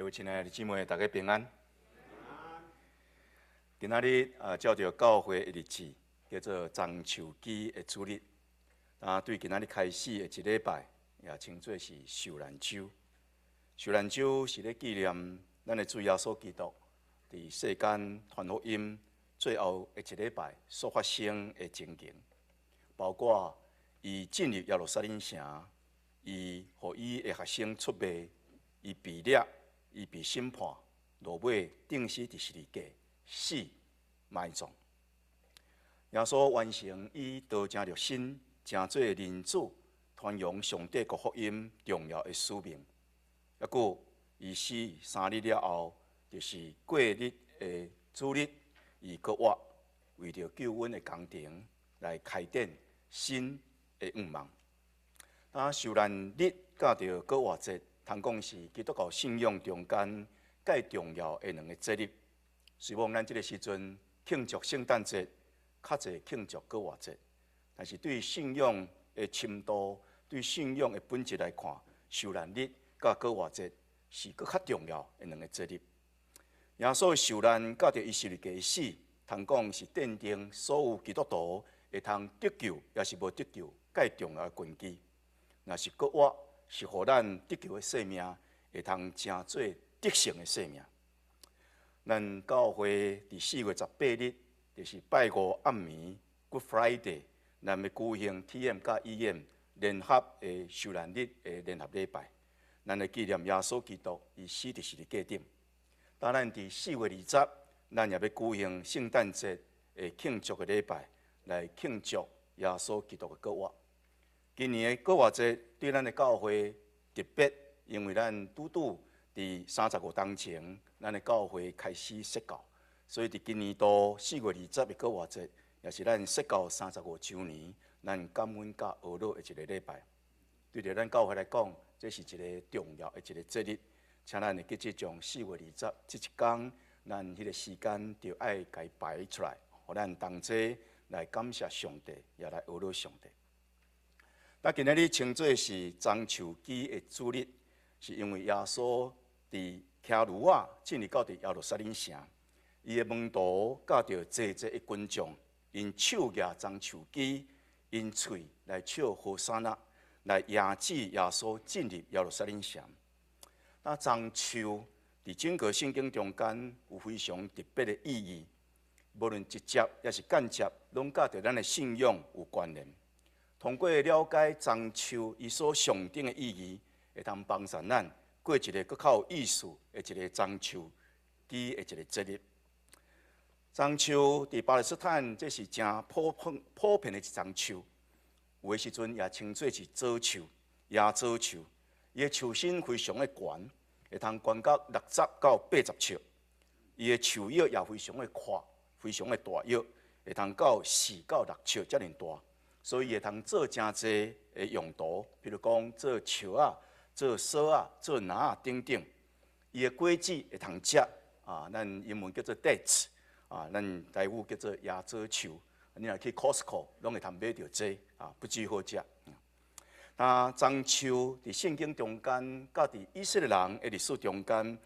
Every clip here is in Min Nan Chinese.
各位親愛的姊妹，大家平安。今仔日啊，照著教會的日子，叫做棕樹枝的主日。啊，對今仔日開始的一禮拜，也稱做是受難週。受難週是咧紀念咱的主耶穌基督佇世間傳福音最後的一禮拜所發生的情形，包括伊進入耶路撒冷城，伊予伊的學生出賣，伊被掠，伊被審判，落尾釘死佇十字架，死埋葬。耶穌完成以道成肉身，成做人子，傳揚上帝國福音重要的使命。抑閣伊死3日了後，就是過日的主日，伊復活，為著救恩的工程來開展新的願望。啊，受難日佮著復活節，通講是基督教信仰中間蓋重要的兩个節日。雖罔咱這个時陣慶祝聖誕節，較濟慶祝復活節，但是對信仰的深度、對信仰的本質來看，受難日佮復活節是閣較重要的兩个節日。耶穌的受難佮著伊十字架的死，通講是奠定所有基督徒會通得救，抑是無得救蓋重要的根基。若是復活，是予咱得救的生命，會通成做得勝的生命。咱教會佇4月18日，就是拜五暗暝 Good Friday，咱欲舉行 TM 佮 EM 聯合的受難日的聯合禮拜，咱來紀念耶穌基督伊死佇十字架頂。當咱佇4月20，咱也欲舉行聖誕節的慶祝的禮拜，來慶祝耶穌基督的復活。今年的復活節對咱的教會特別，因為咱拄拄佇35冬前，咱的教會開始設教，所以佇今年度四月二十的復活節，也是咱設教35週年，咱感恩佮哀樂的一个禮拜。對著咱教會來講，這是一个重要的一个節日，請咱會記得將四月二十這一工，咱彼个時間著愛共伊排出來，予咱同齊來感謝上帝，也來哀樂上帝。咱今仔日稱做是棕樹枝的主日，是因為耶穌佇騎驢仔進入到佇耶路撒冷城，伊的門徒佮著濟濟的群眾，𪜶手舉棕樹枝，𪜶喙來唱和散那，來迎接耶穌進入耶路撒冷城。那棕樹佇整個聖經中間有非常特別的意義，無論直接抑是間接，攏佮著咱的信仰有關聯。通過了解棕樹伊所象徵的意義，會通幫助咱過一个閣較有意思的一个棕樹枝的一个節日。棕樹佇巴勒斯坦，這是誠普遍的一種樹，有的時陣也稱做是棗樹、椰棗樹。伊的樹身非常的懸，會通懸到60到80尺。伊的樹葉也非常的闊，非常的大葉，會通到4到6尺遮爾大。所以會通做誠濟的用途，比如講做石仔、做索仔、做籃仔等等。伊的果子會通食，啊，咱英文叫做 dates，啊，咱台語叫做椰棗樹。你若去 Costco，攏會通買著這，啊，不止好食。那棕樹佇聖經中間，佮佇以色列人的歷史中間，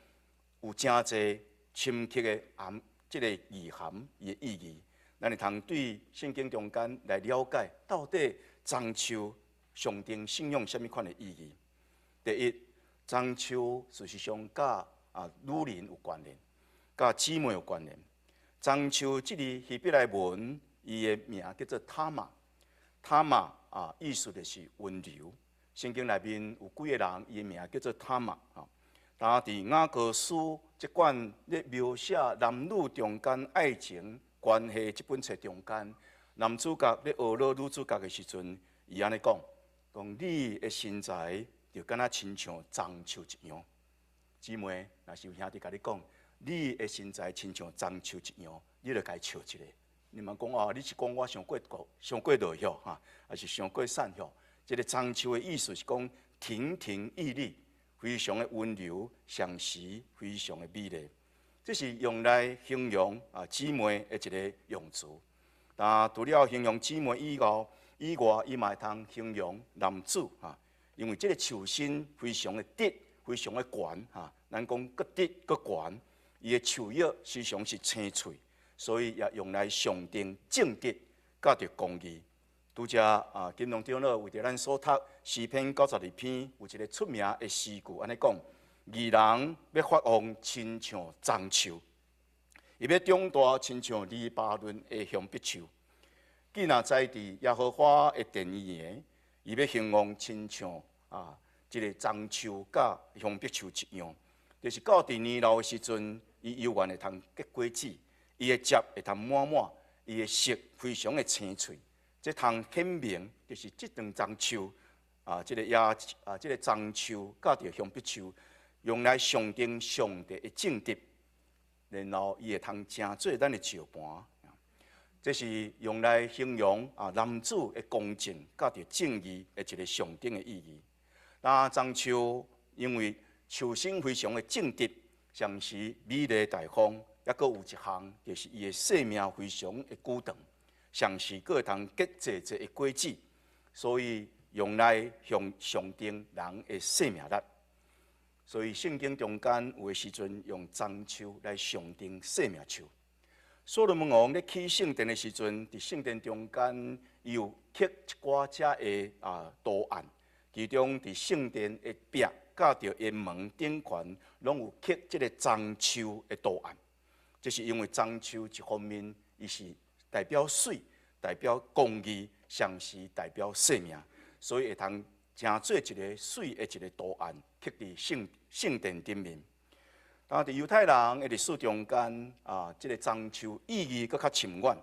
有誠濟深刻的含這个意涵伊的意義。咱會通對聖經中間來了解，到底棕樹象徵信仰啥物款的意義。第一，棕樹事實上佮女人有關聯，佮姊妹有關聯。棕樹這个希伯來文，伊的名叫做他瑪，他瑪啊，意思就是溫柔。聖經內面有幾个人，伊的名叫做他瑪啊。但佇雅歌書這卷咧描寫男女中間愛情關係這本冊中間，男主角咧呵咾女主角的時陣，伊按呢講：講你的身材就敢若親像棕樹一樣。姊妹，若是有兄弟共你講，你的身材親像棕樹一樣，你就共伊笑一下。你莫講啊，你是講我傷過高、傷過落吼，哈，還是傷過瘦吼？這个棕樹的意思是講亭亭玉立，非常的溫柔，相時非常的美麗。這是用來形容姊妹的一个用詞。但除了形容姊妹以外，伊嘛會通形容男子哈，因為這个樹身非常的直，非常的懸哈，咱講閣直閣懸，伊的樹葉時常是青翠，所以也用來象徵正直，佮著公義。拄才啊，金龍長老為著咱所讀詩篇92篇，有一个出名的詩句，按呢講：義人欲發旺，親像樟樹；伊欲長大，親像黎巴嫩的香柏樹。既若栽佇耶和華的殿裡，伊欲興旺，親像啊，這个樟樹佮香柏樹一樣。就是到佇年老的時陣，伊猶原會通結果子，伊的葉會通滿滿，伊的色非常的青翠。這通顯明，就是這段樟樹啊，這个椰啊，這个樟樹佮著香柏樹，用來象徵上帝的正直，然後伊會通成做咱的石盤。這是用來形容啊男子的公正佮著正義的一个象徵的意義。那樟樹因為樹身非常的正直，像是美麗大方，抑閣有一項，就是伊的生命非常的久長，上時閣會通結濟濟的果子，所以用來向象徵人的生命力。所以聖經中間有的時陣用樟樹來象徵生命樹。所羅門王咧起聖殿的時陣，佇聖殿中間伊有刻一寡遮的啊圖案，其中佇聖殿的壁佮著伊門頂懸，攏有刻這个樟樹的圖案。這是因為樟樹一方面，伊是代表水，代表公義，同時代表生命，所以會通成做一个媠的一个圖案，刻佇聖殿頂面。但佇猶太人的歷史中間，啊，這个樟樹意義閣較深遠。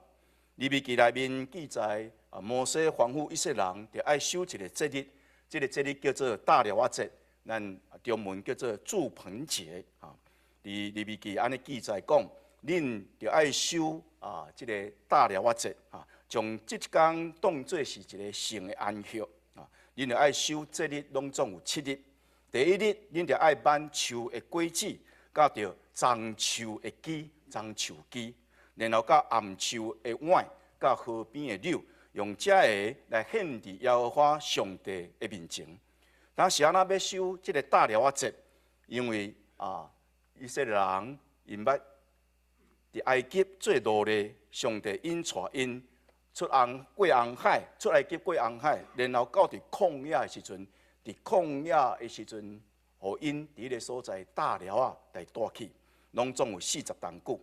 利未記內面記載，啊，摩西吩咐以色列人，著愛守一个節日，這个節日叫做大寮仔節，咱中文叫做住棚節。啊，佇利未記按呢記載講，恁著愛守啊，這个大寮仔節，啊，將這一工當做是一个聖的安息。啊，恁著愛守節日，攏總有七日。第一日，恁著愛挽樹的果子，佮著樟樹的枝、樟樹枝，然後佮桉樹的挽，佮河邊的柳，用這个來獻佇耶和華上帝的面前。當時按怎欲守這个大寮仔節？因為啊，以色列人𪜶捌佇埃及做奴隸，上帝引帶𪜶出紅過紅海，出埃及過紅海，然後到佇曠野的時陣，佇曠野的時陣，予𪜶佇彼个所在搭寮仔來住去，攏總有40冬久。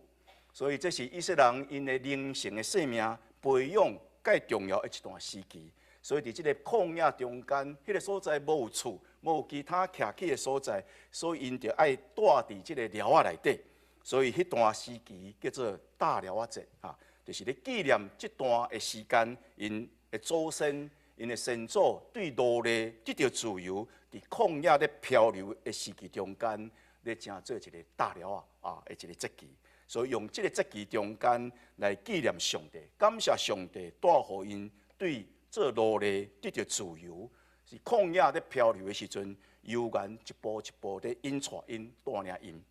所以這是以色列人𪜶的靈性的生命培養蓋重要的一段時期。所以佇這个曠野中間，彼个所在無有厝，無有其他徛起的所在，所以𪜶著愛住佇這个寮仔內底。所以彼段時期叫做搭寮仔節，哈，就是咧紀念這段的時間，𪜶的祖先、𪜶的先祖對奴隸得著自由，佇曠野咧漂流的時期中間，咧成做一个搭寮仔啊的一个節期。所以用這个節期中間來紀念上帝，感謝上帝帶予𪜶對做奴隸得著自由，是曠野咧漂流的時陣，猶原一步一步咧引帶𪜶帶領𪜶。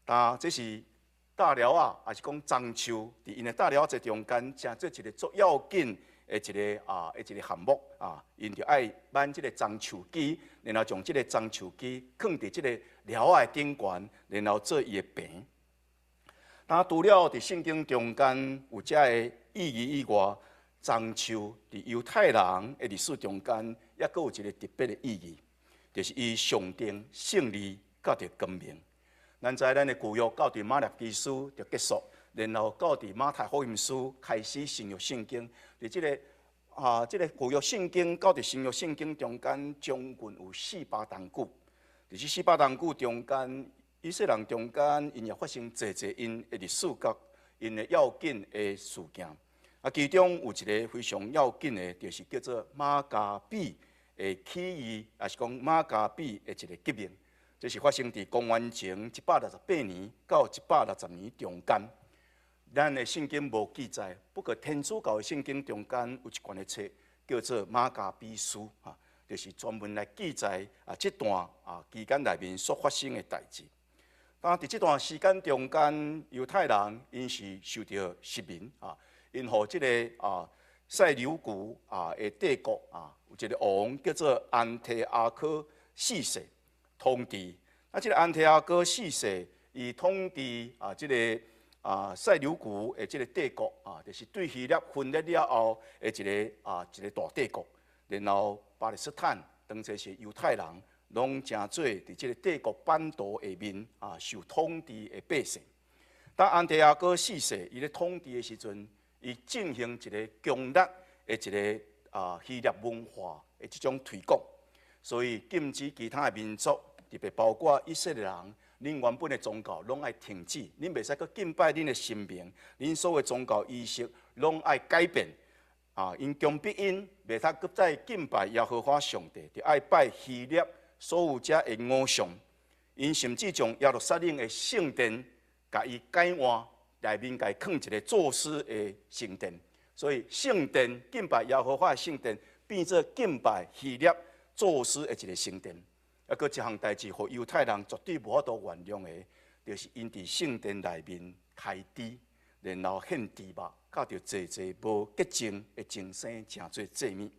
但這是搭寮仔，抑是講樟樹，佇𪜶的搭寮仔節中間，成做一个足要緊的一个啊，的一个項目啊，𪜶就愛挽這个樟樹枝，然後將這个樟樹枝囥佇這个寮仔的頂懸，然後做伊的棚。但除了佇聖經中間有這个意義以外，樟樹佇猶太人的歷史中間，抑閣有一个特別的意義，就是伊象徵勝利佮著光明。咱知咱的舊約到佇瑪拉基書就結束，然後到佇馬太福音書開始新約聖經。佇這个啊，這个舊約聖經到佇新約聖經中間，將近有400冬久。佇這400冬久中間，以色列人中間，𪜶也發生濟濟𪜶的歷史佮𪜶的要緊的事件。啊，其中有一个非常要緊的，就是叫做馬加比的起義，抑是講馬加比的一个革命。這是發生佇公元前168年到160年中間。咱的聖經無記載，不過天主教的聖經中間有一卷的冊叫做馬加比書，哈，就是專門來記載啊這段啊期間內面所發生的代誌。當佇這段時間中間，猶太人𪜶是受著殖民啊，𪜶予這个啊塞琉古啊的帝國啊，有一个王叫做安提阿科四世。統治。啊，這個安提阿哥四世，伊統治啊，這個啊塞琉古的這個帝國啊，就是對希臘分裂了後的一個大帝國。然後巴勒斯坦當初是猶太人，攏成做佇這個帝國版圖下面啊受統治的百姓。當安提阿哥四世伊咧統治的時陣，伊進行一個強力的一個希臘文化的這種推廣，所以禁止其他的民族，特別包括以色列人，恁原本的宗教攏愛停止，恁袂使閣敬拜恁的神明，恁所有宗教儀式攏愛改變。啊，𪜶強迫𪜶袂通閣再敬拜耶和華上帝，就愛拜希臘所有遮的偶像。𪜶甚至將耶路撒冷的聖殿，共伊改換，內面共伊囥一個宙斯的神殿。所以聖殿敬拜耶和華的聖殿，變做敬拜希臘宙斯的一個神殿。啊，閣一項代誌，予猶太人絕對無法度原諒的，就是𪜶佇聖殿內面開豬，然後獻豬肉，佮著濟濟無潔淨的眾生，成做祭物。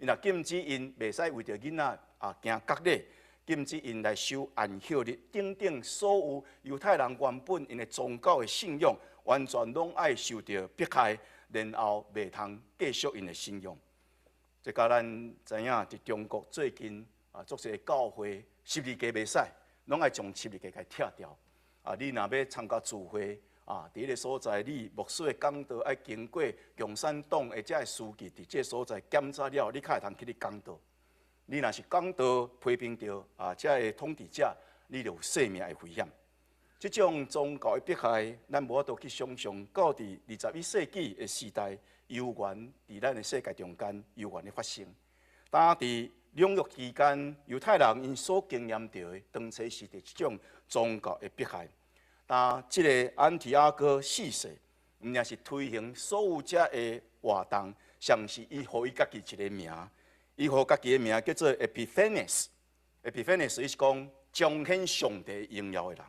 𪜶若禁止𪜶袂使為著囡仔啊行割禮，禁止𪜶來守安息日，等等，所有猶太人原本𪜶的宗教的信仰，完全攏愛受著迫害，然後袂通繼續𪜶的信仰。這佮咱知影，佇中國最近啊，足濟教會十字架袂使，攏愛將十字架共拆掉。啊，你若欲參加聚會啊，佇彼个所在，你牧師的講道愛經過共產黨的遮个書記佇這个所在檢查了，你較會通去咧講道。你若是講道批評著啊，遮个統治者，你就有性命的危險。這種宗教的迫害，咱無法度去想象，到佇21世紀的時代，猶原佇咱的世界中間，猶原咧發生。當佇兩約期間，猶太人𪜶所經驗著的，當初是佇這種宗教的迫害。但這个安提阿哥四世，毋但是推行所有遮的活動，上是伊予伊家己一個名，伊予家己的名叫做 Epiphanes。Epiphanes 伊是講彰顯上帝榮耀的人。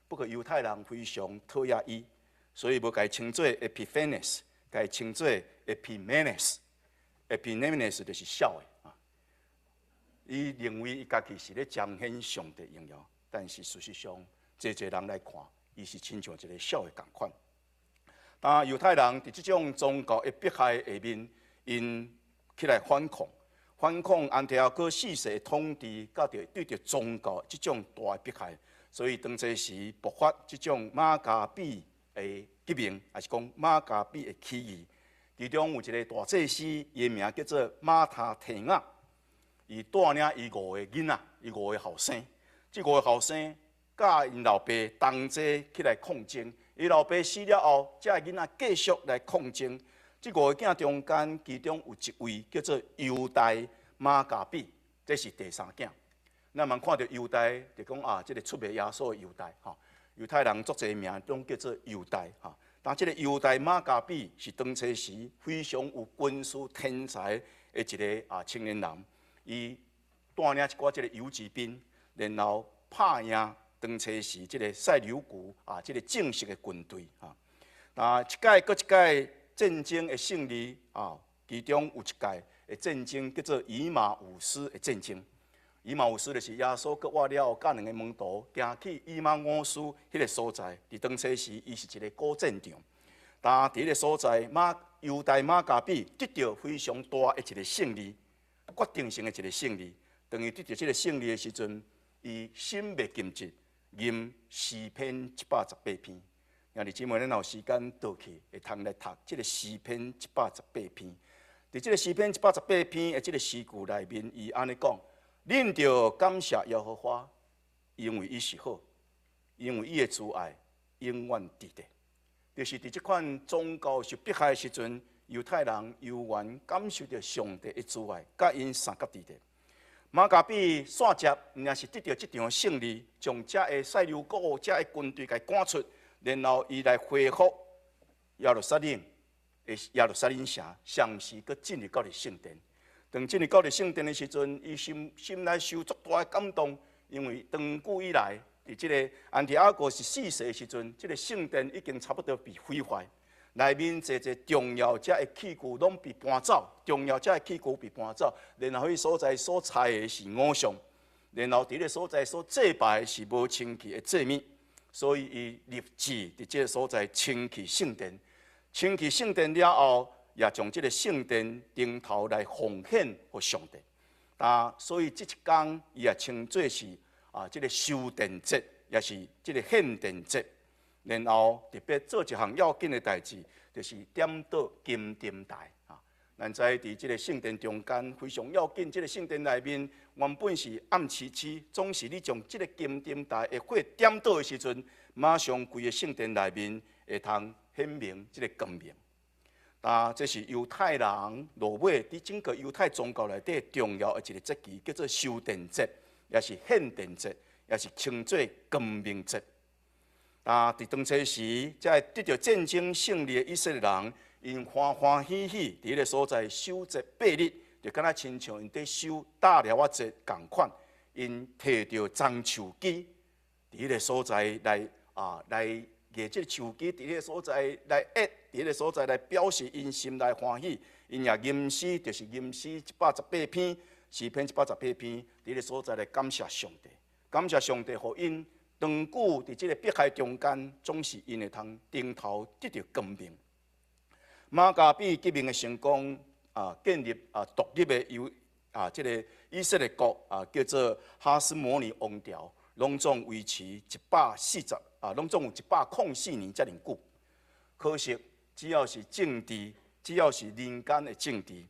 不過猶太人非常討厭伊，所以無共伊稱做 Epiphanes，共伊稱做 Epimenes。Epimenes 就是痟的啊。伊認為伊家己是咧彰顯上帝榮耀，但是事實上，濟濟人來看，伊是親像一个痟的仝款。當猶太人佇這種宗教的迫害下面，𪜶起來反抗，反抗安提阿哥四世的統治，佮著對著宗教這種大的迫害，所以當這時爆發這種馬加比的革命，抑是講馬加比的起義。其中有一个大祭司，伊的名叫做馬他提亞，伊帶領伊五个囡仔，伊五个後生，這五个後生佮𪜶老爸同齊起來抗爭。伊老爸死了後，這个囡仔繼續來抗爭。這五个囝中間，其中有一位叫做猶大馬加比，這是第三囝。咱嘛看著猶大，就講啊，這个出賣耶穌的猶大，吼，猶太人足濟名攏叫做猶大，吼。但這个猶大馬加比是當初時非常有軍事天才的一个啊青年人，伊帶領一寡這个游擊兵，然後拍贏當初時這个塞琉古啊，這个正式的軍隊啊。那一屆閣一屆戰爭的勝利啊，其中有一屆的戰爭叫做以馬忤斯的戰爭。以馬忤斯就是耶穌復活了後，佮兩个門徒行去以馬忤斯彼个所在。佇當初時，伊是一个古戰場。但佇彼个所在，猶大馬加比得著非常大的一个勝利，決定性的一个勝利。當伊得著這个勝利的時陣，伊心袂禁節，吟詩篇118篇。兄弟姊妹，咱有時間倒去，會通來讀這个詩篇一百十八篇。佇這个詩篇一百十八篇的這个詩句內面，伊按呢講：恁著感謝耶和華，因為伊是好，因為伊的慈愛永遠佇咧。就是佇這款宗教受迫害的時陣，猶太人猶原感受著上帝的慈愛，佮𪜶相佮佇咧。馬加比煞接，毋但是得著這場勝利，將遮个塞琉古遮个軍隊共趕出，然後伊來恢復耶路撒冷的耶路撒冷城，同時閣進入到佇聖殿。當進入到佇聖殿的時陣，伊心內受足大的感動，因為長久以來，佇這个安提阿哥是四世的時陣，這个聖殿已經差不多被毀壞，內面濟濟重要遮的器具攏被搬走，重要遮的器具被搬走，然後彼所在所採的是偶像，然後佇彼个所在所祭拜是無清氣的祭物，所以伊立志佇這个所在清氣聖殿。清氣聖殿了後，也將這个聖殿頂頭來奉獻予上帝。但所以這一工，伊也稱做是啊，這个修殿節，也是這个獻殿節。然後特別做一項要緊的代誌，就是點著金燈臺啊。咱知佇這个聖殿中間非常要緊，這个聖殿內面原本是暗澀澀，總是你將這个金燈臺的火點著的時陣，馬上規个聖殿內面會通顯明這个光明。啊，這是猶太人落尾佇整個猶太宗教內底重要的一个節期，叫做修殿節，也是獻殿節，也是稱做光明節。啊，佇當初時，這个得著戰爭勝利的以色列人，𪜶歡歡喜喜佇彼个所在守節八日，就敢若親像𪜶佇守大寮仔節仝款，𪜶提著棕樹枝佇彼个所在來啊來。提這个樹枝佇彼个所在來壓，佇彼个所在來表示𪜶心內歡喜。𪜶也吟詩，就是吟詩118篇，詩篇一百十八篇，佇彼个所在來感謝上帝，感謝上帝，予𪜶長久佇這个迫害中間，總是𪜶會通頂頭得著光明。馬加比革命的成功啊，建立啊獨立的猶啊這个以色列國啊，叫做哈斯摩尼王朝，攏總維持140啊，攏總有104年遮爾久。可惜，只要是政治，只要是人間的政治，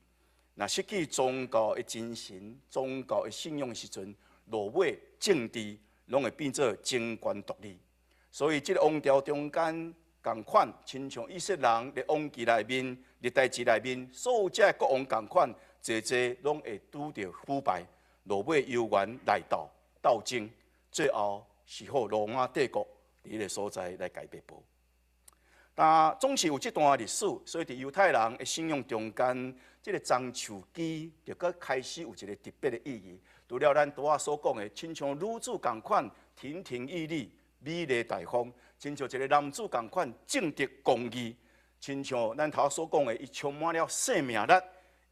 若失去宗教的精神、宗教的信仰的時陣，落尾政治攏會變做爭權奪利。所以，這个王朝中間仝款，親像以色列人佇王記內面、歷代誌內面，所有這个國王仝款，濟濟攏會拄著腐敗，落尾猶原內鬥鬥爭，最後是予羅馬帝國佇彼个所在來共伊滅。但總是有這段歷史，所以佇猶太人的信仰中間，這个棕樹枝就閣開始有一个特別的意義。除了咱拄仔所講的，親像女子仝款亭亭玉立、美麗大方，親像一个男子仝款正直公義，親像咱頭所講的，伊充滿了生命力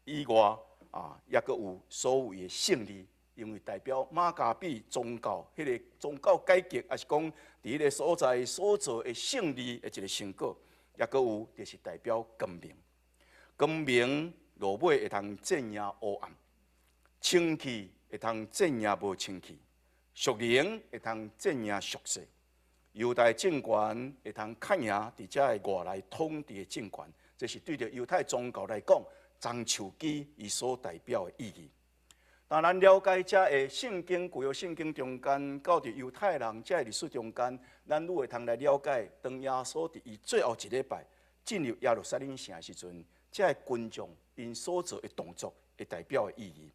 以外，啊，抑閣有所謂的勝利。因為代表馬加比宗教，彼个宗教改革，抑是講佇彼个所在所做的勝利的一个成果，抑閣有就是代表光明。光明落尾會通戰贏黑暗，清氣會通戰贏無清氣，屬靈會通戰贏屬世，猶大政權會通較贏佇遮个外來統治的政權，這是對著猶太宗教來講，棕樹枝伊所代表的意義。當咱了解遮个聖經舊約聖經中間，到佇猶太人遮个歷史中間，咱愈會通來了解，當耶穌佇伊最後一禮拜進入耶路撒冷城的時陣，遮个群眾𪜶所做的動作會代表的意義。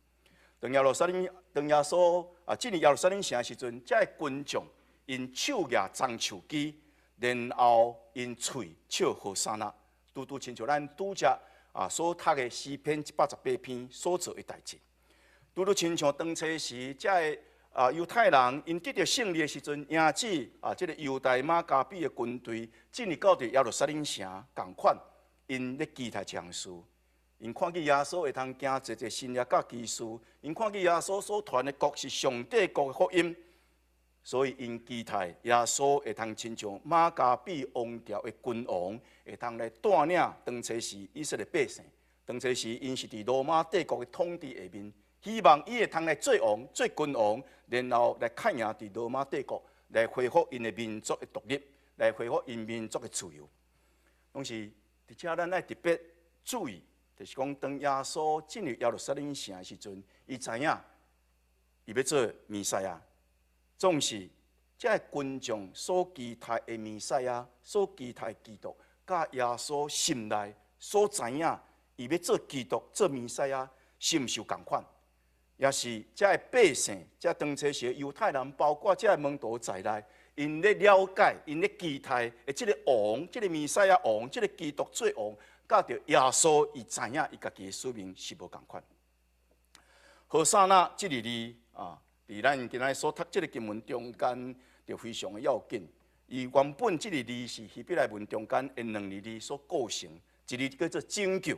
當耶穌啊進入耶路撒冷城的時陣，遮个群眾𪜶手舉棕樹枝，然後𪜶喙唱和散那，拄拄親像咱拄才啊所讀的詩篇118篇所做的代誌。拄拄親像當初時，遮个啊猶太人𪜶得著勝利的時陣，迎接啊這个猶大馬加比的軍隊進入到佇耶路撒冷城仝款，𪜶咧期待這項事。𪜶看見耶穌會通行濟濟神蹟佮奇事，𪜶看見耶穌所傳的國是上帝國的福音，所以𪜶期待耶穌會通親像馬加比王朝的君王，會通來帶領當初時以色列百姓。當初時𪜶是佇羅馬帝國的統治下面。希望伊會通來做王、做君王，然後來較贏佇羅馬帝國，來恢復𪜶的民族的獨立，來恢復𪜶民族的自由。攏是佇遮咱愛特別注意，就是講當耶穌進入耶路撒冷城的時陣，伊知影伊欲做彌賽亞，總是遮个群眾所期待的彌賽亞，所期待的基督，佮耶穌心內所知影伊欲做基督、做彌賽亞，是毋是有仝款？也是遮个百姓，遮當初時猶太人，包括遮个門徒在內，𪜶咧了解，𪜶咧期待的這个王，這个彌賽亞王，這个基督做王，佮著耶穌伊知影伊家己的使命是無仝款。和散那這个字啊，佇咱今仔所讀這个經文中間，就非常的要緊。伊原本這个字是希伯來文中間的兩个字所構成，一个叫做拯救，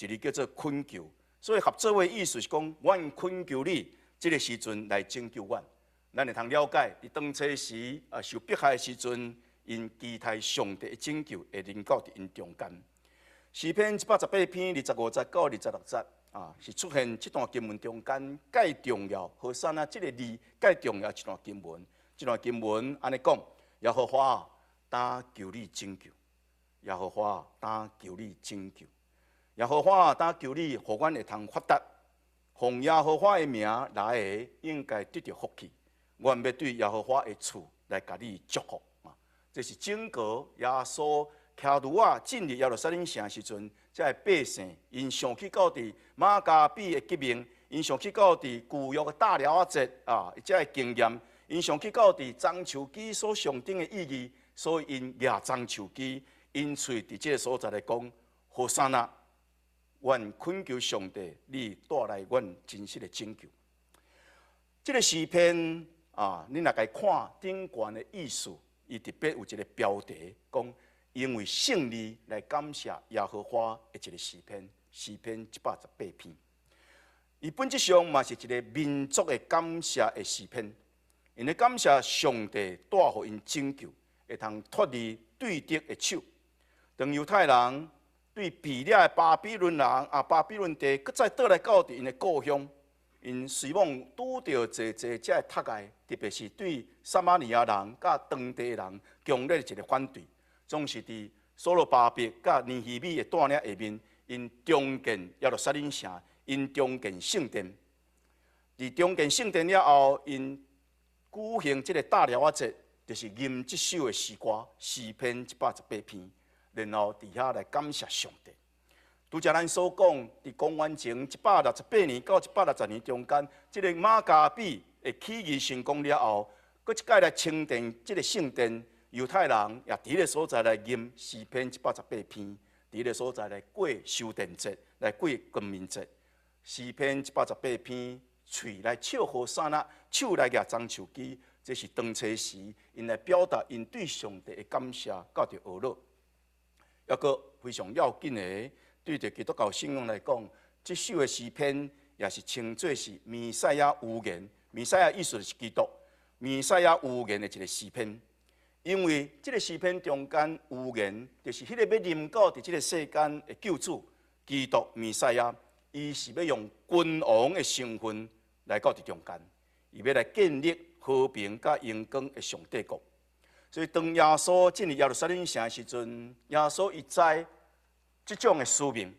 一个叫做懇求。所以合做伙意思是講，阮懇求你，這个時陣來拯救阮。咱會通了解，佇當初時啊受迫害的時陣，𪜶期待上帝的拯救會臨到佇𪜶中間。詩篇118篇25節到26節啊，是出現這段經文中間蓋重要，和散那這个字蓋重要一段經文。這段經文按呢講：耶和華當求你拯救，耶和華當求你拯救，耶和華當求你，予阮會通發達。奉耶和華的名來的，應該得著福氣。阮欲對耶和華的厝來共你祝福啊！這是整個耶穌騎驢仔進入耶路撒冷城時陣，這个百姓𪜶想起到佇馬加比的革命，𪜶想起到佇舊約的大挪亞節啊，這个經驗，𪜶想起到佇棕樹枝所象徵的意義，所以𪜶舉棕樹枝，𪜶喙佇這个所在來講，和散那，阮懇求上帝，你帶來阮真實的拯救。這个詩篇啊，你若共看頂懸的意思，伊特別有一个標題，講因為勝利來感謝耶和華的一个詩篇，詩篇118篇。伊本質上嘛是一个民族的感謝的詩篇，𪜶咧感謝上帝帶予𪜶拯救，會通脫離對敵的手。當猶太人對被掠的巴比倫人啊，巴比倫地，閣再倒來到佇𪜶的故鄉，𪜶雖罔拄著濟濟這个窒礙，特別是對撒瑪利亞人佮當地人強烈的一个反對，總是佇所羅巴伯佮尼希米的帶領下面，𪜶重建耶路撒冷城，𪜶重建聖殿。佇重建聖殿了後，𪜶舉行這个大挪亞節，就是吟這首的詩歌，詩篇一百十八篇，然後佇遐來感謝上帝。拄才咱所講，佇公元前168年到160年中間，這个馬加比的起義成功了後，閣一擺來重建這个聖殿，猶太人也佇彼个所在來吟詩篇一百十八篇，佇彼个所在來過修殿節，來過光明節。詩篇一百十八篇，喙來唱和散那，手來舉棕樹枝，這是當初時𪜶來表達𪜶對上帝的感謝，佮著呵咾。抑閣非常要緊的，對著基督教信仰來講，這首的詩篇也是稱做是彌賽亞預言。彌賽亞意思就是基督，彌賽亞預言的一个詩篇。因為這个詩篇中間預言，就是彼個欲臨到佇這个世間的救主基督彌賽亞，伊是欲用君王的身份來到佇中間，伊欲來建立和平佮榮光的上帝國。所以當耶穌進入耶路撒冷城的時陣，耶穌伊知這種的使命。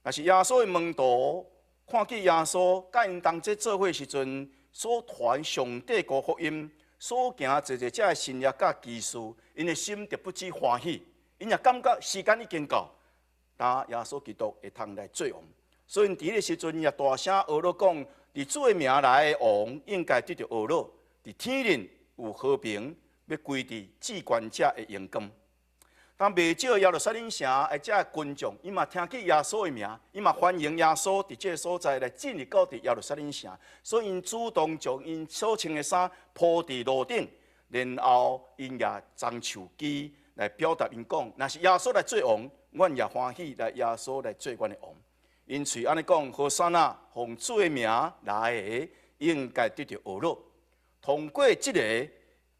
若是耶穌的門徒看見耶穌佮𪜶同齊做伙時陣，所傳上帝國福音，所行濟濟這个神蹟佮奇事，𪜶的心就不止歡喜，𪜶也感覺時間已經到，當耶穌基督會通來做王。所以佇彼个時陣，也大聲呵咾講：奉主的名來的王應該得著呵咾，佇天頂有和平，欲歸佇至懸者的榮光。當袂少耶路撒冷城的這个群眾，伊嘛聽見耶穌的名，伊嘛歡迎耶穌佇這个所在來進入到佇耶路撒冷城，所以𪜶主動將𪜶所穿的衫鋪佇路頂，然後𪜶舉棕樹枝來表達𪜶講：若是耶穌來做王，阮也歡喜來耶穌來做阮的王。𪜶喙按呢講，和散那，奉主的名來的，應該得著呵咾。通過這个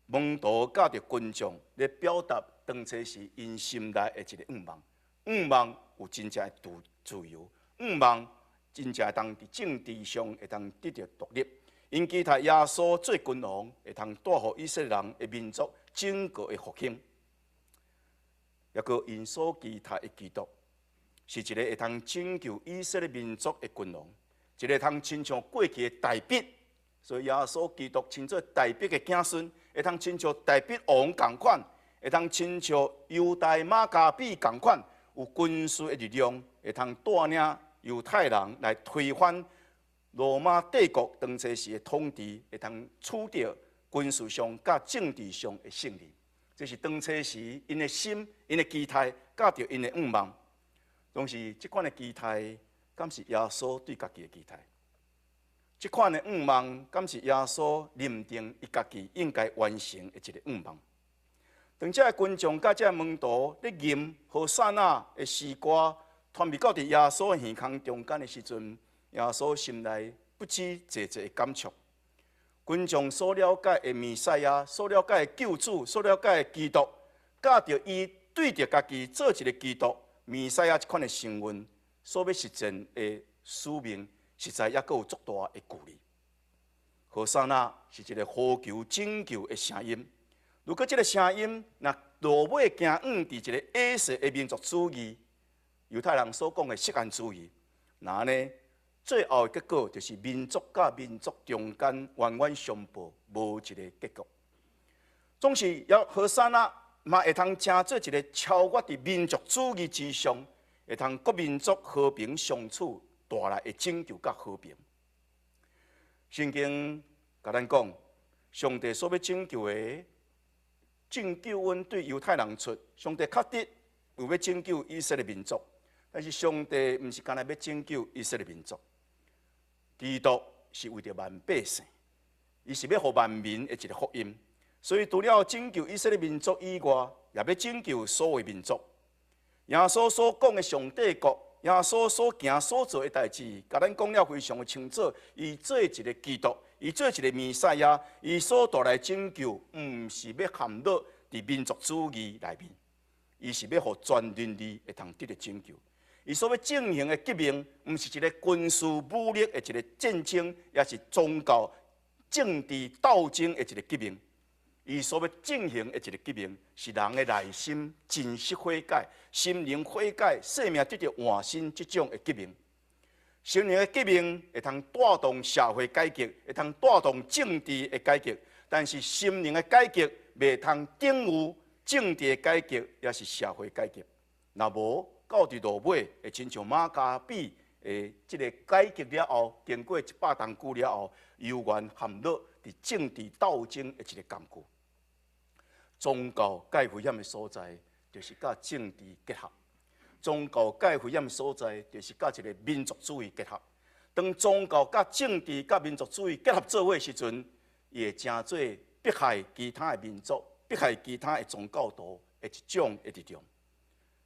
門徒佮著群眾來表達當初時𪜶心內的一个願望，願望有真正的自由，願望真正會當佇政治上會當得著獨立。𪜶期待耶穌做君王，會通帶予以色列人的民族整個的復興。抑閣𪜶所期待的基督，是一个會通拯救以色列民族的君王，一个通親像過去的大衛。所以耶穌基督稱做大衛的子孫，會通親像大衛王仝款，會通親像猶大馬加比仝款，有軍事的力量，會通帶領猶太人來推翻羅馬帝國當初時的統治，會通取得軍事上佮政治上的勝利。這是當初時𪜶的心、𪜶的期待，佮著𪜶的願望。總是這款的期待，敢是耶穌對家己的期待？這款的願望，敢是耶穌認定伊家己應該完成的一个願望？當這个群眾佮這个門徒咧吟和散那的詩歌，傳入到佇耶穌的耳孔中間的時陣，耶穌心內不止濟濟的感觸。群眾所了解的彌賽亞，所了解的救主，所了解的基督，佮著伊對著家己做一个基督、彌賽亞這款的身份，所欲實踐的使命，實在猶閣有足大的距離。和散那是一个呼求拯救的聲音。如果這个聲音若落尾行囌佇一个矮細的民族主義，猶太人所講的錫安主義，那按呢，最後的結果就是民族佮民族中間冤冤相報，無一个結局。總是要和散那嘛會通成做一个超越佇民族主義之上，會通各民族和平相處帶來的拯救佮和平。聖經共咱講，上帝所欲拯救的拯救恩對猶太人出，上帝確實有欲拯救以色列民族，但是上帝毋是干焦欲拯救以色列民族。基督是為著萬百姓，伊是欲予萬民的一个福音。所以除了拯救以色列民族以外，也欲拯救所有民族。耶穌所講的上帝國，耶穌所行所做的代誌，共咱講了非常的清楚。伊做一个基督，伊做一个彌賽亞，伊所帶來拯救，毋是欲陷落佇民族主義內面，伊是欲予全人類會通得著拯救。伊所欲進行的革命，毋是一个軍事武力的一个戰爭，抑是宗教政治鬥爭的一个革命。伊所欲進行的一个革命，是人的內心真實悔改、心靈悔改、生命得著換新這種的革命。心靈的革命會通帶動社會改革，會通帶動政治的改革，但是心靈的改革袂通等於政治的改革，抑是社會改革。若無到佇落尾，會親像馬加比的這个改革了後，經過100冬久了後，猶原陷落佇政治鬥爭的一个工具。宗教蓋危險的所在，就是佮政治結合；宗教蓋危險的所在，就是佮一个民族主義結合。當宗教佮政治佮民族主義結合做伙時陣，伊會成做迫害其他的民族、迫害其他的宗教徒的一種的力量。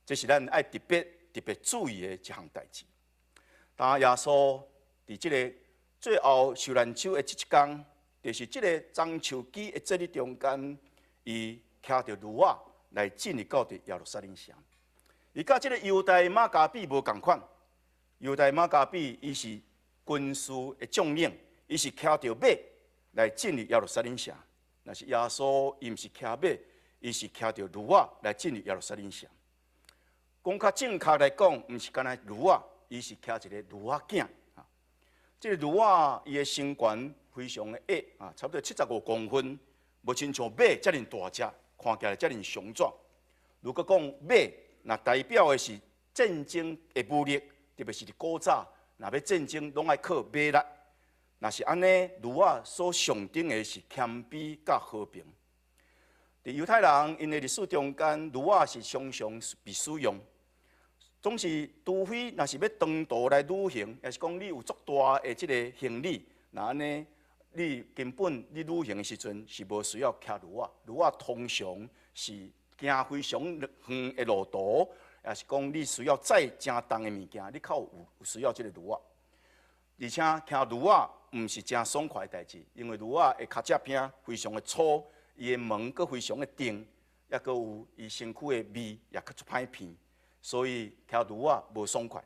這是咱愛特別特別注意的一項代誌。當耶穌佇這个最後受難週的這一工，就是這个棕樹枝的節日中間，伊騎著驢仔來進入到佇耶路撒冷城。伊佮這个猶大馬加比無仝款，猶大馬加比伊是軍事的將領，伊是騎著馬來進入耶路撒冷城。若是耶穌，伊毋是騎馬，伊是騎著驢仔來進入耶路撒冷城。講較正確來講，毋是干焦驢仔，伊是騎一个驢仔囝。啊，這个驢仔伊的身懸非常的矮啊，差不多75公分，無親像馬遮爾大隻，看起來遮爾雄壯。如果講馬，若代表的是戰爭的武力，特別是佇古早，若欲戰爭攏愛靠馬力。若是按呢，驢仔所象徵的是謙卑佮和平。佇猶太人𪜶的歷史中間，驢仔是常常被使用。總是，除非若是欲長途來旅行，抑是講你有足大的這个行李，若按呢，你根本你旅行的時陣是無需要騎驢仔。驢仔通常是行非常遠的路途，抑是講你需要載誠重的物件，你較有需要這个驢仔。而且騎驢仔毋是誠爽快的代誌，因為驢仔的跤脊餅非常的粗，伊的毛閣非常的重，抑閣有伊身軀的味也較足歹鼻。所以騎驢仔無爽快。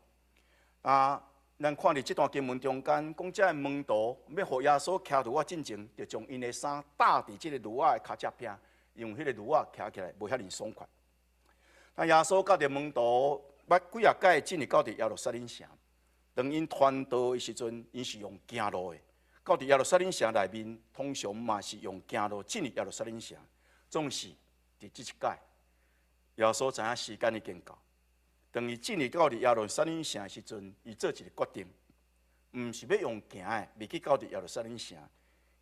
啊，咱看佇這段經文中間，講這个門徒欲予耶穌騎驢仔進前，就將𪜶的衫搭佇這个驢仔的跤脊餅，因為彼个驢仔騎起來無遐爾爽快。啊，耶穌佮著門徒捌幾仔擺進入到佇耶路撒冷城。當𪜶傳道的時陣，𪜶是用行路的。到佇耶路撒冷城內面，通常嘛是用行路進入耶路撒冷城。總是佇這一擺，耶穌知影時間已經到。當伊進入到佇耶路撒冷城的時陣，伊做一个決定，毋是欲用行的，入去到佇耶路撒冷城，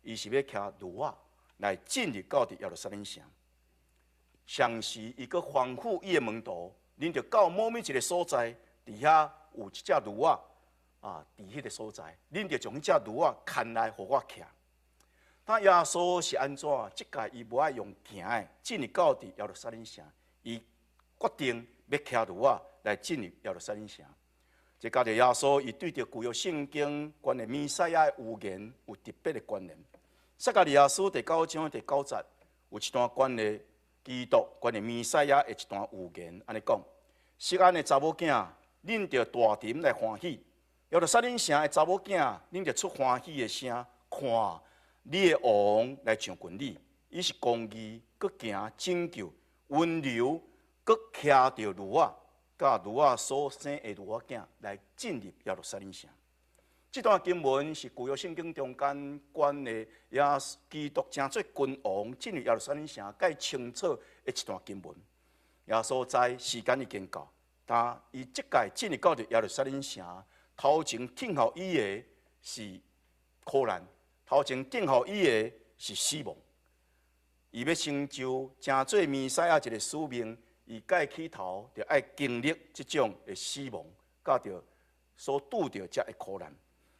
伊是欲騎驢仔來進入到佇耶路撒冷城。同時，伊閣吩咐伊的門徒，恁著到某物一个所在，佇遐有一隻驢仔啊，佇彼个所在，恁著將彼隻驢仔牽來，予我騎。當耶穌是按怎？這擺伊無愛用行的進入到佇耶路撒冷城，伊決定欲騎驢仔來進入耶路撒冷城。這佮著耶穌伊對著舊約聖經關於彌賽亞的預言有特別的關聯。撒迦利亞書第九章第九節有一段關於基督、關於彌賽亞的一段預言，按呢講：錫安的查某囝，恁著大沉來歡喜；耶路撒冷城的查某囝，恁著出歡喜的聲。看，你的王來上近你，伊是公義，閣行拯救，溫柔，閣騎著驢仔，佮驢仔所生的驢仔囝來進入耶路撒冷城。這段經文是舊約聖經中間關於耶穌基督成做君王進入耶路撒冷城蓋清楚的一段經文。耶穌知時間已經到，但伊這擺進入到耶路撒冷城，頭前等候伊的是苦難，頭前等候伊的是死亡。伊欲成就成做彌賽亞一个使命，伊蓋起頭就愛經歷這種的死亡，佮著所拄著這的苦難。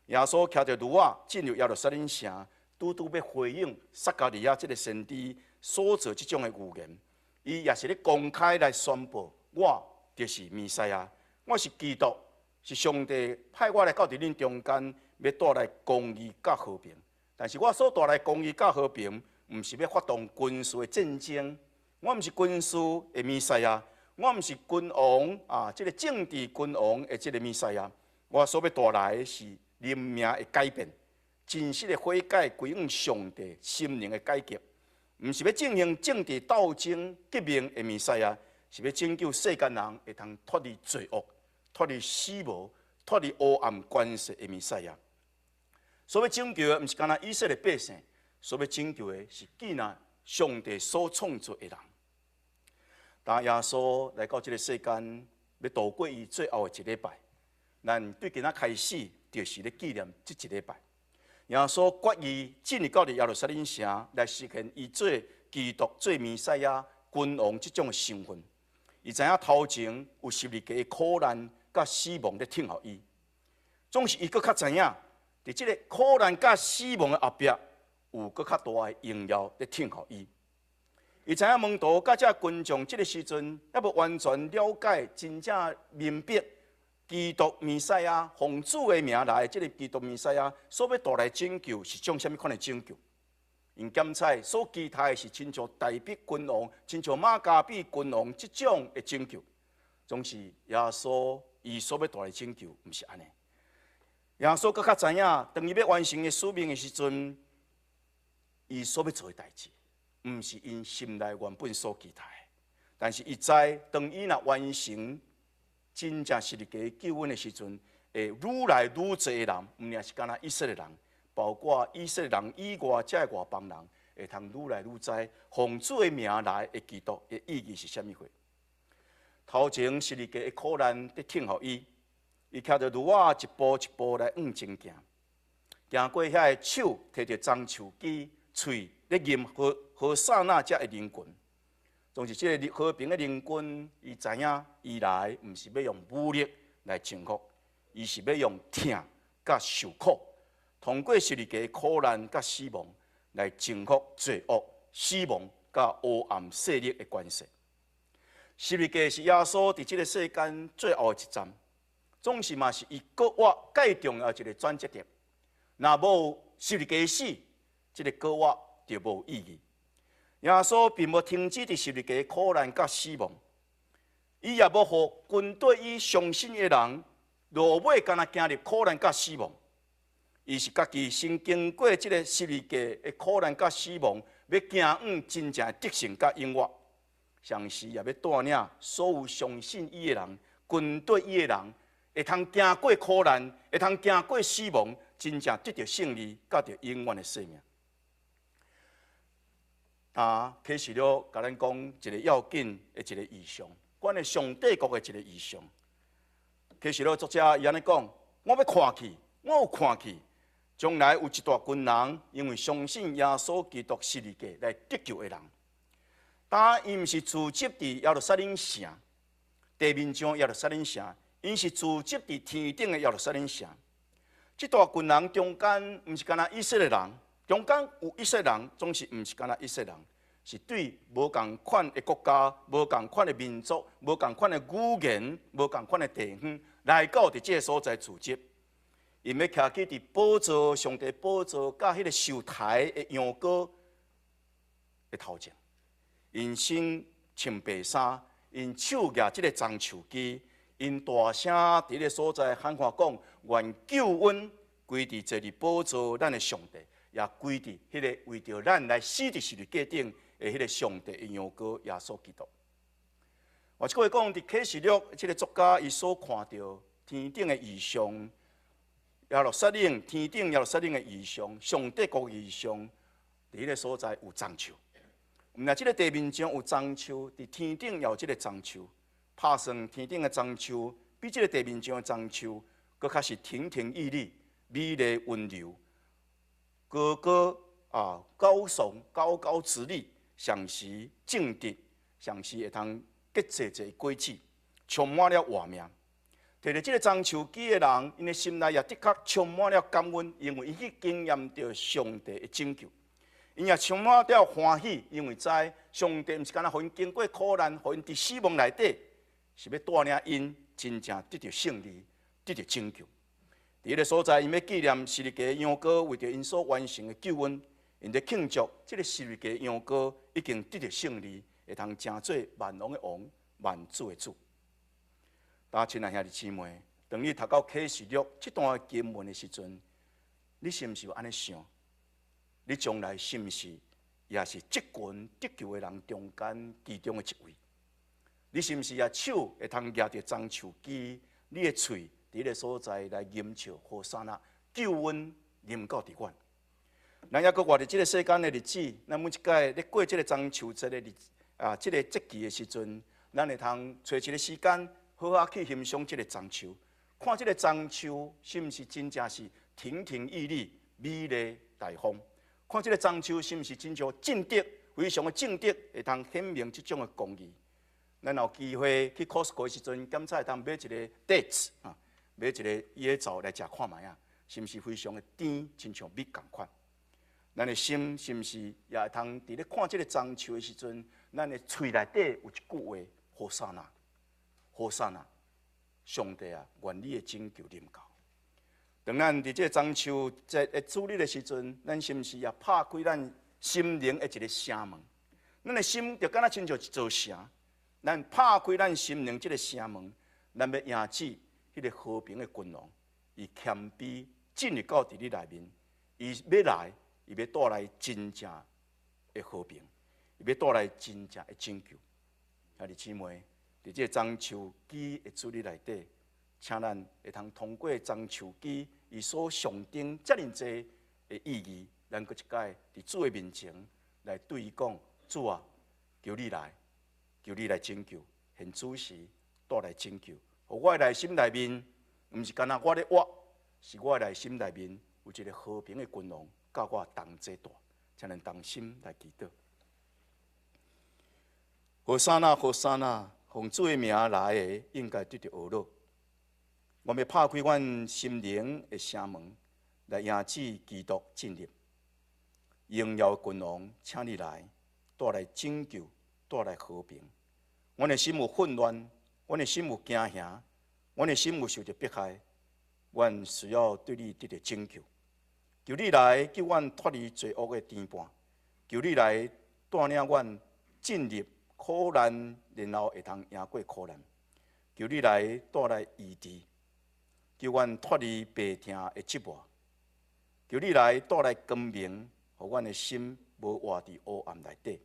耶穌騎著驢仔進入耶路撒冷城，拄拄欲回應撒迦利亞這个先知所做這種的預言。伊也是咧公開來宣布：我就是彌賽亞，我是基督，是上帝派我來到佇恁中間，欲帶來公義佮和平。但是我所帶來公義佮和平，毋是欲發動軍事的戰爭，我毋是軍事的彌賽亞，我毋是君王啊，這个政治君王的這个彌賽亞，我所欲帶來的是靈命的改變，真實的悔改歸向上帝，心靈的改革，毋是欲進行政治鬥爭革命的彌賽亞，是欲拯救世間人會通脫離罪惡、脫離死亡、脫離黑暗權勢的彌賽亞。所欲拯救的毋是干焦以色列百姓，所欲拯救的是囡仔上帝所創造的人。當耶穌來到這个世間，欲度過伊最後的一禮拜，咱對今仔開始就是咧紀念這一禮拜。耶穌決意進入到耶路撒冷城來實現伊做基督、做彌賽亞君王這種的身份。伊知影頭前有十字架的苦難佮死亡咧等候伊，總是伊閣較知影，佇這个苦難佮死亡的後壁，有閣較大的榮耀咧等候伊。伊知影門徒佮這群眾這个時陣猶無完全了解，真正明白基督彌賽亞奉主的名來的這个基督彌賽亞所欲帶來拯救是種啥物款的拯救。𪜶檢採所期待的是親像大衛君王、親像馬加比君王這種的拯救，總是耶穌伊所欲帶來拯救，毋是按呢。耶穌閣較知影，當伊欲完成的使命的時陣，伊所欲做的代誌，毋是𪜶心內原本所期待的。但是伊知，當伊若完成真正十字架救恩的時陣，會愈來愈濟的人，毋爾是干焦以色列人，包括以色列人以外，這外邦人，會通愈來愈知奉主的名來的基督的意義是啥物貨。頭前十字架的苦難佇等候伊，伊騎著驢仔一步一步來向前行，行過遐个手提著棕樹枝，喙咧吟和和散那遮的人群。總是這个和平的人群，伊知影伊來毋是欲用武力來征服，伊是欲用疼佮受苦，通過十字架苦難佮死亡來征服罪惡、死亡佮黑暗勢力的權勢。十字架是耶穌佇這个世間最後的一站，總是嘛是伊閣活蓋重要一个轉折點。若無十字架死，這个閣活就無意義。耶穌並無停止佇十字架苦難佮死亡，伊也無予跟綴伊相信的人落尾干焦經歷苦難佮死亡。伊是家己先經過這个十字架的苦難佮死亡，欲行往真正的得勝佮永活。同時也欲帶領所有相信伊的人，跟綴伊的人，會通行過苦難，會通行過死亡，真正得著勝利，佮著永遠的生命。啊，啟示錄共咱講一个要緊的一个異象，關於上帝國的一个異象。啟示錄作者伊按呢講：我欲看去，我有看去，將來有一大群人，因為相信耶穌基督十字架來得救的人。但𪜶毋是聚集佇耶路撒冷城，地面上耶路撒冷城，𪜶是聚集佇天頂的耶路撒冷城。這大群人中間，毋是干焦以色列人，中間有以色列人，總是毋是干焦以色列人，是對無仝款的國家、無仝款的民族、無仝款的語言、無仝款的地方來到佇這个所在聚集，𪜶欲徛起佇寶座，上帝寶座佮彼个受刣的羊羔的頭前，𪜶身穿白衫，𪜶手舉這个棕樹枝，𪜶大聲佇彼个所在喊話講：願救恩歸佇坐佇寶座咱的上帝，也歸佇彼个為著咱來死佇十字架頂的彼个上帝的羊羔耶穌基督。換一句話講，佇啟示錄，這个作家伊所看著天頂的異象，耶路撒冷天頂耶路撒冷的異象，上帝國異象，佇彼个所在有棕樹。毋但這个地面上有棕樹，佇天頂也有這个棕樹。拍算天頂的棕樹，比這个地面上的棕樹，閣較是亭亭玉立、美麗溫柔、高高啊高聳、高高直立，上時正直，上時會通結濟濟果子，充滿了活命。提著這个棕樹枝的人，𪜶的心內也的確充滿了感恩，因為𪜶去經驗著上帝的拯救。𪜶也充滿了歡喜，因為知上帝毋是干焦予𪜶經過苦難，予𪜶佇死亡內底，是欲帶領𪜶真正得著勝利，得著拯救。佇彼个所在，𪜶欲紀念十字架羊羔為著𪜶所完成的救恩，𪜶咧慶祝這个十字架羊羔已經得著勝利，會通成做萬王的王，萬主的主。大家親愛兄弟姊妹，當你讀到啟示錄這段經文的時陣，你是毋是有按呢想？你將來是毋是也是這群得救的人中間其中的一位？你是毋是也手會通舉著棕樹枝，你的喙佇彼个所在來吟唱和散那救恩臨到佇阮？咱猶閣活佇這个世間的日子，咱每一擺咧過這个中秋節的日啊，這个節期的時陣，咱會通揣一个時間，好好去欣賞這个棕樹，看這个棕樹是毋是真正是亭亭玉立、美麗大方？看這个棕樹是毋是真正正直，非常的正直，會通顯明這種的公義。咱有機會去 Costco 的時陣，檢查會通買一个 dates 啊，買一个椰棗來食看覓仔，是毋是非常的甜，親像蜜仝款？咱的心是毋是也會通佇咧看這个棕樹的時陣，咱的喙內底有一句話：和散那，和散那，上帝啊，願你的拯救臨到。當咱佇這个中秋節的主日的時陣，咱是毋是也拍開咱心靈的一个城門？咱的心就敢若親像一座城，咱拍開咱心靈這个城門，咱欲迎接彼个和平的君王，伊謙卑進入到佇你內面，伊欲來，伊欲帶來真正的和平，伊欲帶來真正的拯救。兄弟姊妹，佇這个棕樹枝的主日內底，請咱會通通過棕樹枝伊所象徵遮爾濟的意義，咱閣一擺佇主的面前來對伊講：主啊，求你來，求你來拯救，現此時帶來拯救。予我的內心內面，毋是干焦我咧活，是我的內心內面有一个和平的君王，佮我同齊蹛，請咱同心來祈禱。和散那，和散那，奉主的名來的，應該得著呵咾。我欲拍開阮心靈的城門，來迎接基督進入。榮耀的君王，請你來，帶來拯救，帶來和平。阮的心有混亂，阮的心有驚嚇，阮的心有受著迫害，阮需要對你得著拯救。求你來救阮脫離罪惡的牽絆，求你來帶領阮進入苦難，然後會通贏過苦難。求你來帶來醫治，求阮脫離病痛的折磨。求你來帶來光明，予阮的心無活佇黑暗內底。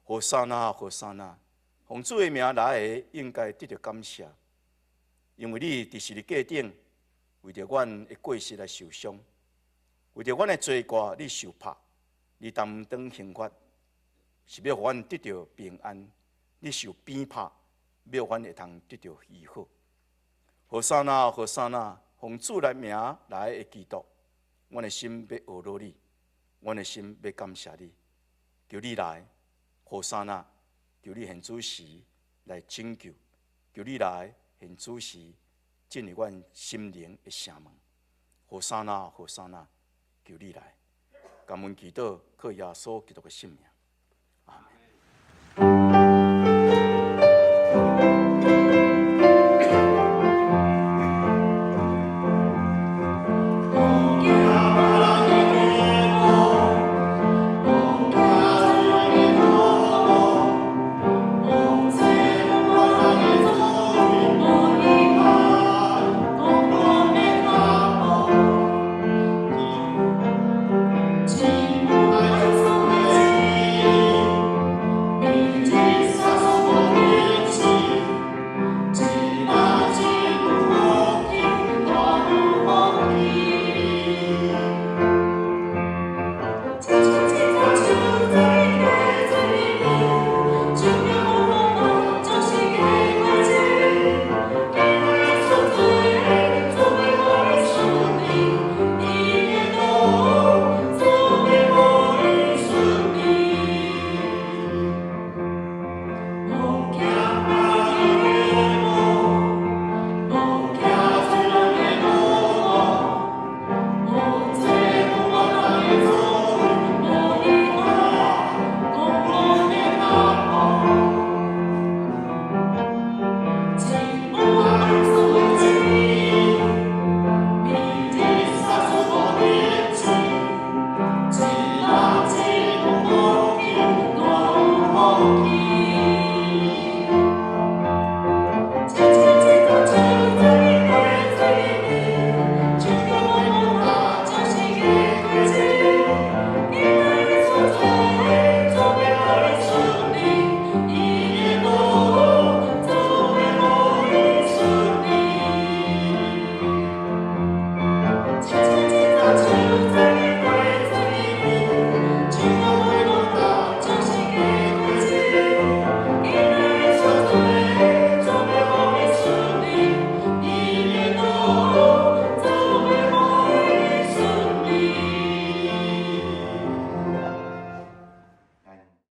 和散那，和散那，奉主的名來的，應該得著感謝，因為你佇十字架頂為著阮的過失來受傷，為著阮的罪過你受拍，你擔當刑罰，是欲予阮得著平安。你受鞭拍，欲予阮會通得著醫好。和散那，和散那，奉主的名來的基督，阮的心欲呵咾你，阮的心欲感謝你，求你來，和散那，求你現此時來拯救，求你來現此時進入阮心靈的城門。和散那，和散那，求你來，感恩祈禱，靠耶穌基督的聖名。